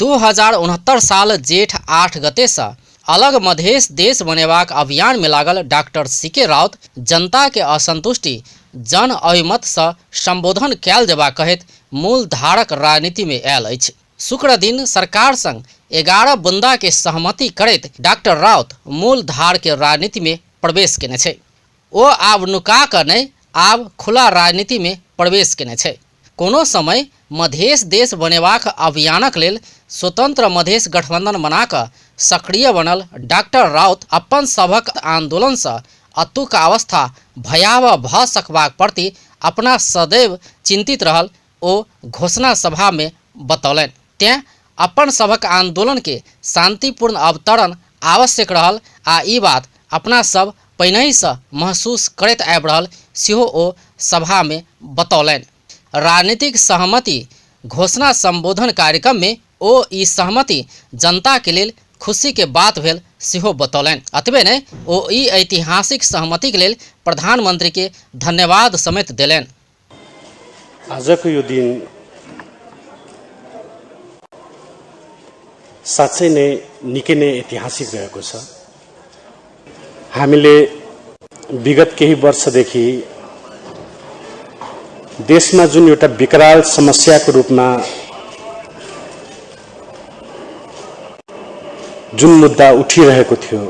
2069 साल जेठ 8 गते से अलग मधेश देश बनेबाक अभियान में लागल डॉक्टर सीके राउत जनता के असंतुष्टि जन अभिमत से संबोधन कयल जेबाक कहैत मूल धारक राजनीति में आयल अछि। शुक्र दिन सरकार संग 11 बुंदा के सहमति करैत डॉक्टर राउत मूल धार के राजनीति में प्रवेश केने छै। ओ आब नुका कऽ नहि आब खुला राजनीति में प्रवेश केने छै। कोनो समय मधेश देश बनेबाक अभियानक लेल स्वतंत्र मधेश गठबंधन बना कऽ सक्रिय बनल डॉक्टर राउत अपन सभक आंदोलन से अतुक अवस्था भयावह भऽ सकबाक प्रति अपना सदैव चिंतित रहल ओ घोषणा सभा में बतौलनि। तें अपन सभक आंदोलन के शांतिपूर्ण अवतरण आवश्यक रहल आ ई बात अपना सब पहिनहि से महसूस करैत आबि रहल सेहो ओ सभा में बतौलनि। राजनीतिक सहमति घोषणा संबोधन कार्यक्रम में ओ ई सहमति जनता के लेल खुशी के बात भेल सेहो बतौलनि। अतबे नहि ओ ई ऐतिहासिक सहमति के लेल प्रधानमंत्री के धन्यवाद समेत देलनि। आजको यो दिन साँच्चै नै निकै नै ऐतिहासिक रहेको छ। हामीले विगत केही वर्षदेखि देशमा जुन एउटा विकराल समस्याको रूपमा जुन मुद्दा उठिरहेको थियो,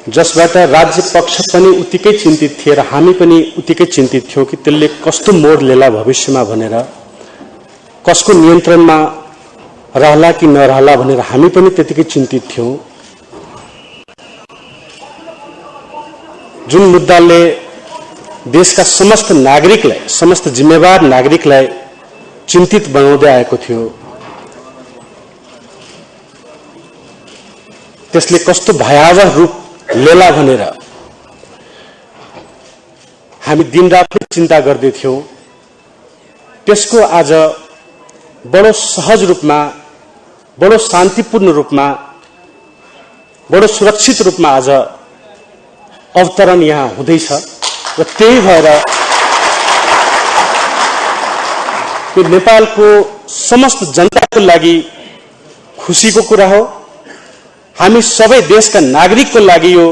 जसबाट राज्य पक्ष पनि उत्तिकै चिन्तित थिए र हामी पनि उत्तिकै चिन्तित थियौं कि त्यसले कस्तो मोड लेला भविष्यमा भनेर, कसको नियन्त्रणमा रहला कि नरहला भनेर हामी पनि त्यतिकै चिन्तित थियौं। जुन मुद्दाले देशका समस्त नागरिकलाई, समस्त जिम्मेवार नागरिकलाई चिन्तित बनाउँदै आएको थियो, त्यसले कस्तो भयावह रूप लेला भनेर हामी दिनरात चिन्ता गर्दै थियौं। त्यसको आज बडो सहज रूपमा, बडो शान्तिपूर्ण रूपमा, बडो सुरक्षित रूपमा आज अवतरण यहाँ हुँदैछ र त्यही भएर यो नेपालको समस्त जनताको लागि खुशीको कुरा हो। हामी सबै देशका नागरिकको लागि यो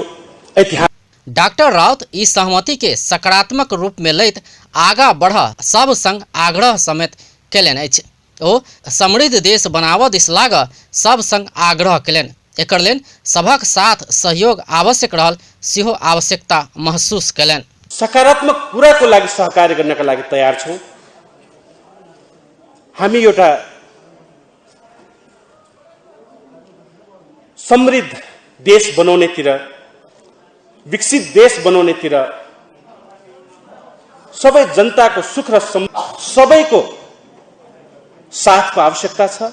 ऐतिहासिक। डॉक्टर राउत इस सहमति के सकारात्मक रूप में लैत आगा बढ़ सब संग आग्रह समेत कयलनि अछि। ओ समृद्ध देश बनाबऽ दिस लागऽ सब संग आग्रह कयलनि। एकर लेल सभक साथ सहयोग आवश्यक रहल सेहो आवश्यकता महसूस कयलनि। सकारात्मक कुराको लागि सहकार्य गर्नका लागि तयार छौं। हामी एउटा समृद्ध देश बनाउनेतिर, विकसित देश बनाउनेतिर सबै जनताको सुख र सबैको साथको आवश्यकता छ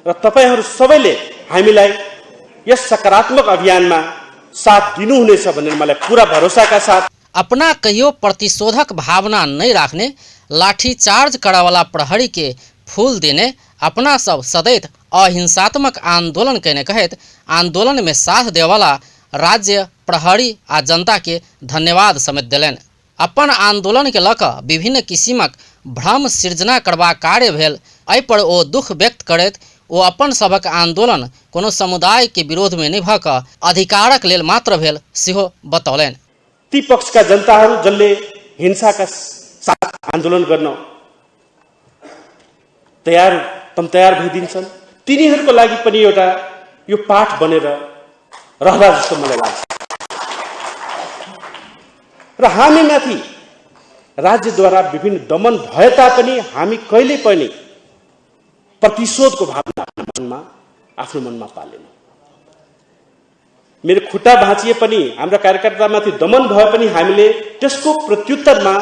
र तपाईहरू सबैले हामीलाई यस सकारात्मक अभियानमा साथ दिनुहुनेछ भन्ने मलाई पूरा भरोसाका साथ। अपना कहियो प्रतिशोधक भावना नहीं रखने, लाठीचार्ज करने वाला प्रहरी के फूल देने, अपना सब सदैव अहिंसात्मक आंदोलन कहने कहत आंदोलन में साथ देवाला राज्य प्रहरी आ जनता के धन्यवाद समेत दिलनि। अपन आंदोलन के लक विभिन्न किसिमक भ्रम सृजना करबा कार्य भेल। एहि पर ओ दुख व्यक्त करैत ओ अपन सबक आंदोलन कोनो समुदाय के विरोध में नहीं भऽ कऽ अधिकारक लेल मात्र भेल सेहो बतौलनि। ती पक्षका जनताहरू जसले हिंसाका साथ आन्दोलन गर्न तयार भइदिन्छन्, तिनीहरूको लागि पनि एउटा यो पाठ बनेर रहला जस्तो मलाई लाग्छ। र हामीमाथि राज्यद्वारा विभिन्न दमन भए तापनि हामी कहिले पनि प्रतिशोधको भावना आफ्नो मनमा पालेनौं। मेरो खुट्टा भाँचिए पनि, हाम्रा कार्यकर्तामाथि दमन भए पनि हामीले त्यसको प्रत्युत्तरमा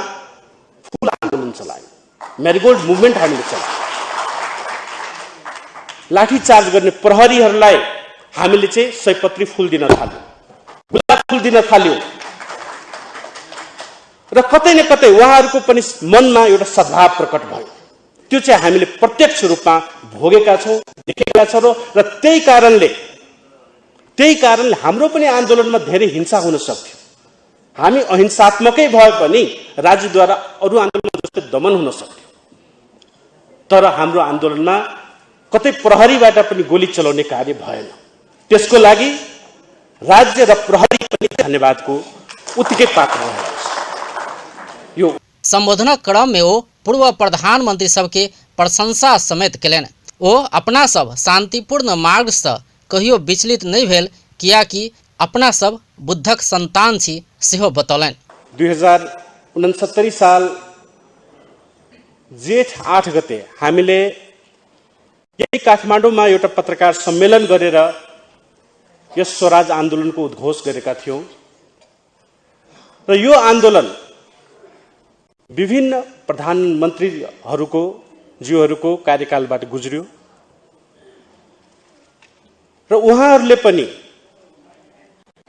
फूल आन्दोलन चलायौं, मेरीगोल्ड मुभमेन्ट हामीले चलायौं। लाठी चार्ज गर्ने प्रहरीहरूलाई हामीले चाहिँ सयपत्री फूल दिन थाल्यौं, गुलाब फूल दिन थाल्यौं र कतै न कतै उहाँहरूको पनि मनमा एउटा सद्भाव प्रकट भयो। त्यो चाहिँ हामीले प्रत्यक्ष रूपमा भोगेका छौं, देखेका छौं र त्यही कारणले हाम्रो पनि आन्दोलनमा धेरै हिंसा हुन सक्थ्यो। हामी अहिंसात्मकै भए पनि राज्यद्वारा अरू आन्दोलन जस्तै दमन हुन सक्थ्यो। तर हाम्रो आन्दोलनमा कतै प्रहरीबाट पनि गोली चलाउने कार्य भएन। त्यसको लागि राज्य र प्रहरी पनि धन्यवादको उत्तिकै पात्र रहेको छ। यो संबोधन क्रम में वो पूर्व प्रधानमंत्री सबके प्रशंसा समेत कयलनि। ओ अपना सब शांतिपूर्ण मार्ग से कहियो विचलित नहीं भेल, कियाकि अपना सब बुद्धक संतान छी सेहो बतौलनि। 2069 साल जेठ 8 गते हामीले यही काठमाडौँमा एउटा पत्रकार सम्मेलन गरेर यस स्वराज आन्दोलनको उद्घोष गरेका थियौं र यो आन्दोलन विभिन्न प्रधानमन्त्रीहरूको कार्यकालबाट गुज्रियो र उहाँहरूले पनि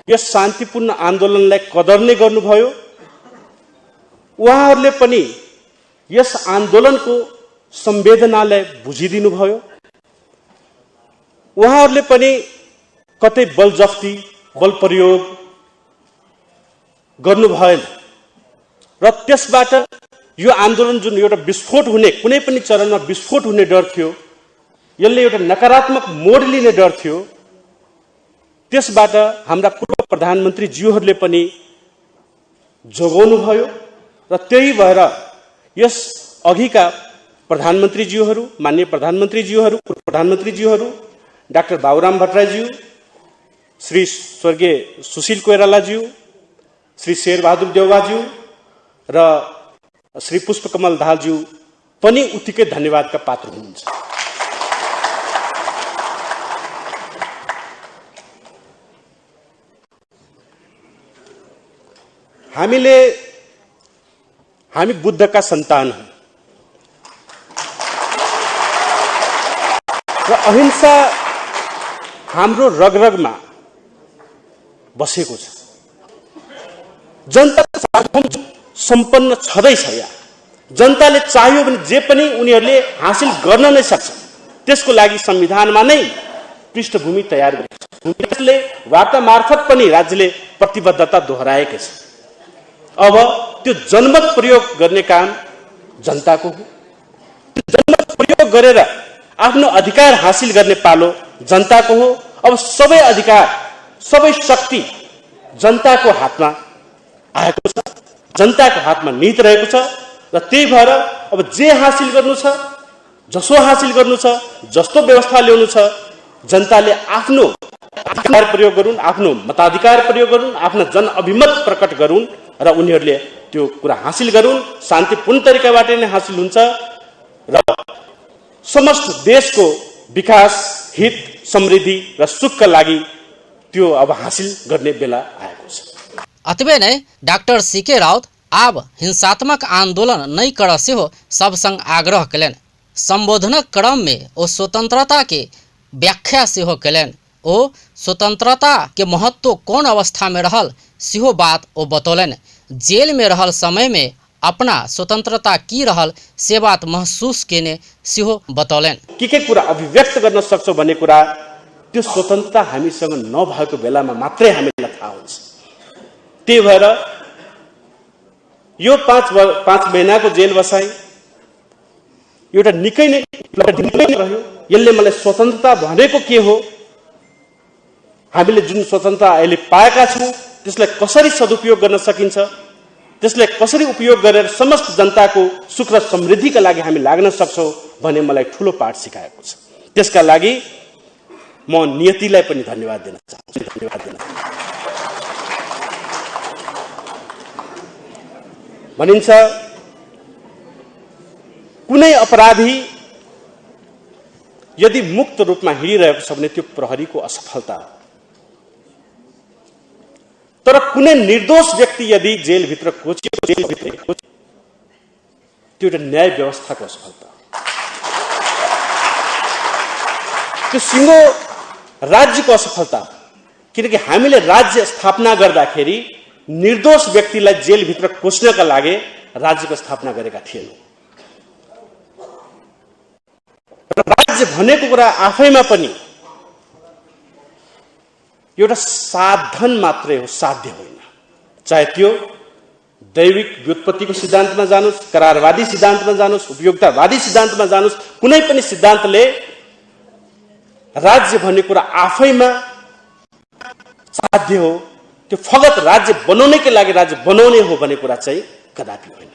यस शान्तिपूर्ण आन्दोलनलाई कदर्ने गर्नुभयो। उहाँहरूले पनि यस आन्दोलनको संवेदनालाई बुझिदिनु भयो। उहाँहरूले पनि कतै बल जफ्ती बल प्रयोग गर्नु भएन र त्यसबाट यो आन्दोलन जुन एउटा विस्फोट हुने कुनै पनि चरणमा विस्फोट हुने डर थियो, यसले एउटा नकारात्मक मोड लिने डर थियो, त्यसबाट हाम्रा पूर्व प्रधानमन्त्री ज्यूहरूले पनि जोगाउनु भयो र त्यही भएर यस अघिका प्रधानमन्त्रीज्यूहरू, माननीय प्रधानमन्त्रीज्यूहरू, पूर्व प्रधानमन्त्रीज्यूहरू डाक्टर बाबुराम भट्टराईज्यू, श्री स्वर्गीय सुशील कोइरालाज्यू, श्री शेरबहादुर देउवाज्यू र श्री पुष्पकमल दाहालज्यू पनि उत्तिकै धन्यवादका पात्र हुनुहुन्छ। हामी बुद्धका सन्तान हौं र अहिंसा हाम्रो रगरगमा बसेको छ। जनता सम्पन्न छँदैछ। यहाँ जनताले चाहियो भने जे पनि उनीहरूले हासिल गर्न नै सक्छ। त्यसको लागि संविधानमा नै पृष्ठभूमि तयार गरेको छ। त्यसले वार्ता मार्फत पनि राज्यले प्रतिबद्धता दोहोऱ्याएको छ। अब त्यो जनमत प्रयोग गर्ने काम जनताको हो। जनमत प्रयोग गरेर आफ्नो अधिकार हासिल गर्ने पालो जनताको हो। अब सबै अधिकार, सबै शक्ति जनताको हातमा आएको छ, जनताको हातमा निहित रहेको छ र त्यही भएर अब जे हासिल गर्नु छ, जसो हासिल गर्नु छ, जस्तो व्यवस्था ल्याउनु छ, जनताले आफ्नो अधिकार प्रयोग गरून्, आफ्नो मताधिकार प्रयोग गरून्, आफ्नो जनअभिमत प्रकट गरून् र उनीहरूले त्यो कुरा हासिल गरून्। शान्तिपूर्ण तरिकाबाट नै हासिल हुन्छ र समस्त देशको विकास, हित, समृद्धि र सुखका लागि त्यो अब हासिल गर्ने बेला आएको छ। अतबे नै डॉक्टर सीके राउत आब हिंसात्मक आंदोलन नहीं कर से हो सब संग आग्रह कलन। संबोधनक क्रम में ओ स्वतंत्रता के व्याख्या से हो कलन। ओ स्वतंत्रता के महत्व कौन अवस्था में रहल सेहो बात ओ बतौलन। जेल में रहल समय में अपना स्वतंत्रता की रहल से बात महसूस केने सेहो बतौलन। के कुरा अभिव्यक्त गर्न सक्छौं भन्ने कुरा त्यो स्वतन्त्रता हामीसँग नभएको बेलामा मात्रै हामीलाई थाहा हुन्छ। त्यही भएर यो 5 महिनाको जेल बसाई एउटा निकै नै रह्यो। यसले मलाई स्वतन्त्रता भनेको के हो, हामीले जुन स्वतन्त्रता अहिले पाएका छौं त्यसलाई कसरी सदुपयोग गर्न सकिन्छ, त्यसलाई कसरी उपयोग गरेर समस्त जनताको सुख र समृद्धिका लागि हामी लाग्न सक्छौं भन्ने मलाई ठूलो पाठ सिकाएको छ। त्यसका लागि म नियतिलाई पनि धन्यवाद दिन चाहन्छु। भनिन्छ कुनै अपराधी यदि मुक्त रूपमा हिँडिरहेको छ भने त्यो प्रहरीको असफलता हो, तर कुनै निर्दोष व्यक्ति यदि जेलभित्र कोचिएको त्यो एउटा न्याय व्यवस्थाको असफलता हो। त्यो सिङ्गो राज्यको असफलता हो, किनकि हामीले राज्य स्थापना गर्दाखेरि निर्दोष व्यक्तिलाई जेलभित्र कोच्नका लागि राज्यको स्थापना गरेका थिएनौं। राज्य भनेको कुरा आफैमा पनि एउटा साधन मात्रै हो, साध्य होइन। चाहे त्यो दैविक व्युत्पत्तिको सिद्धान्तमा जानुस्, करारवादी सिद्धान्तमा जानुस्, उपयोगितावादी सिद्धान्तमा जानुस्, कुनै पनि सिद्धान्तले राज्य भन्ने कुरा आफैमा साध्य हो, त्यो फगत राज्य बनाउनैकै लागि राज्य बनाउने हो भन्ने कुरा चाहिँ कदापि होइन।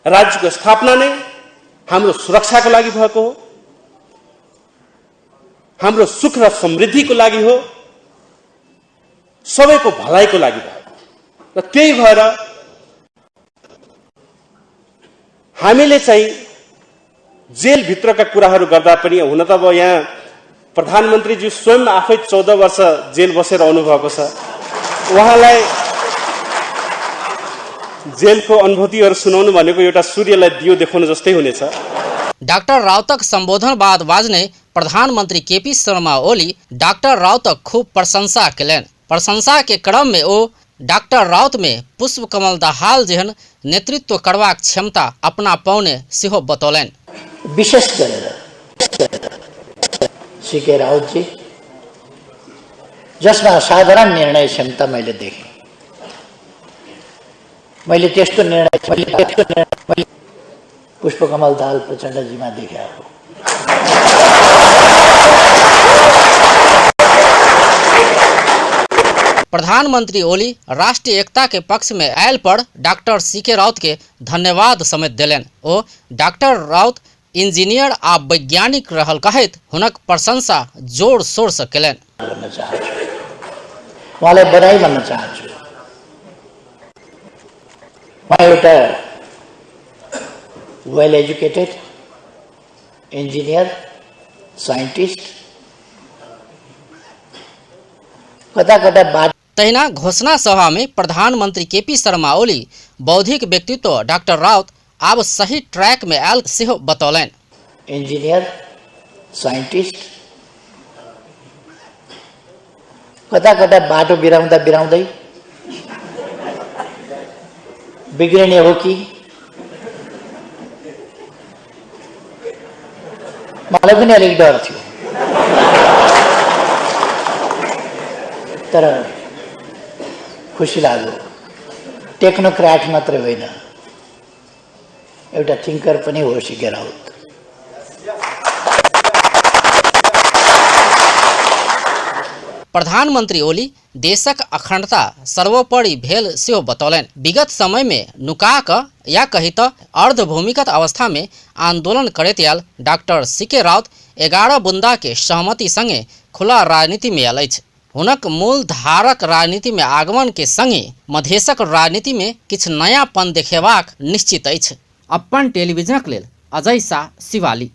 राज्यको स्थापना नै हाम्रो सुरक्षाको लागि भएको हो, हाम्रो सुख र समृद्धिको लागि हो, सबैको भलाइको लागि भएको। र त्यही भएर हामीले चाहिँ जेलभित्रका कुराहरू गर्दा पनि, हुन त अब यहाँ प्रधानमन्त्रीज्यू स्वयं आफै 14 वर्ष जेल बसेर आउनुभएको छ, उहाँलाई जेलको अनुभूतिहरू सुनाउनु भनेको एउटा सूर्यलाई दियो देखाउनु जस्तै हुनेछ। डॉक्टर राउतक संबोधन बाद बाजने प्रधानमंत्री केपी शर्मा ओली डॉक्टर राउतक खूब प्रशंसा कयलनि। प्रशंसा के क्रम में ओ डॉक्टर राउत में पुष्प कमल दाहाल जेहन नेतृत्व करबाक क्षमता अपना पौने सेहो बतौलनि। विशेष गरेर सीके राउत जी, जसमा साधारण निर्णय क्षमता मैले देखेँ। मैले त्यस्तो निर्णय पुष्पकमल दाहाल प्रचण्डजीमा देखेँ हो। प्रधानमंत्री ओली राष्ट्रीय एकता के पक्ष में आयल पर डॉक्टर सीके राउत के धन्यवाद समेत दिलनि। ओ डॉक्टर राउत इंजीनियर आ वैज्ञानिक रहल कहैत हुनक प्रशंसा जोर शोर से कयलनि। उहाँलाई बधाई भन्न चाहन्छु। उहाँ एउटा वेल एजुकेटेड इंजीनियर, साइंटिस्ट, कता कता बात। तहिना घोषणा सभा में प्रधानमंत्री केपी शर्मा ओली बौद्धिक व्यक्तित्व डॉक्टर राउत आब सही ट्रैक में आयल सेहो बतौलनि। इंजीनियर, साइंटिस्ट, कता कता बाटो बिराउँदा बिराउँदै बिग्रिने हो कि मलाई पनि अलिक डर थियो। तर खुसी लाग्यो, टेक्नोक्राट मात्रै होइन, एउटा थिंकर पनि हो सीके राउत। प्रधानमंत्री ओली देशक अखंडता सर्वोपरि भेल सेहो बतौलनि। विगत समय में नुका क या कही त अर्धभूमिगत अवस्था में आंदोलन करैत आयल डॉक्टर सीके राउत 11 बुंदा के सहमति संगे खुला राजनीति में आयल अछि। हुनक मूल धारक राजनीति में आगमन के संगे मधेशक राजनीति में किछु नयापन देखेबाक निश्चित अछि। अपन टेलीविजनक लेल अजय शाह, शिवाली।